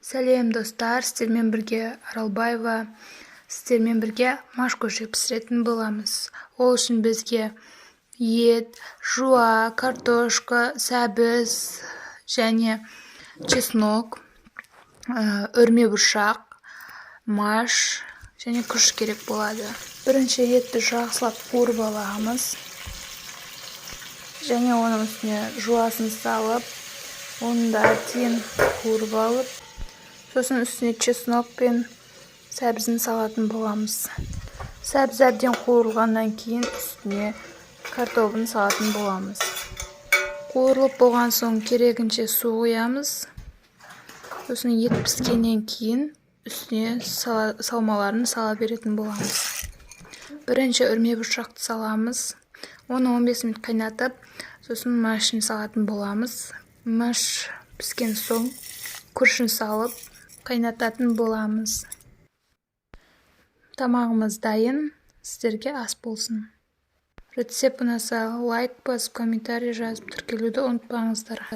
Сәлем, достар! Сіздермен бірге Аралбаева. Сіздермен бірге маш көже пісіретін боламыз. Ол үшін бізге ет, жуа, картошка, сәбіз және чеснок, үрме бұршақ, маш және күріш керек болады. Бірінші етті жақсылап қуырып аламыз және оның үстіне жуасын салып, оны да әбден қуырып алып, сосын үстіне чеснок пен сәбізін салатын боламыз. Сәбіз әбден қуырылғаннан кейін үстіне картобын салатын боламыз. Қуырылып болған соң керегінше су құямыз. Сосын ет піскеннен кейін үстіне салмаларын сала беретін боламыз. Бірінші үрме бұршақты саламыз. Оны 15 минут қайнатып, сосын машын салатын боламыз. Маш піскен соң күрішін салып, қайнататын боламыз. Тамағымыз дайын. Сіздерге ас болсын! Рецепт ұнаса, лайк басып, комментарий жазып, тіркелуді ұмытпаңыздар.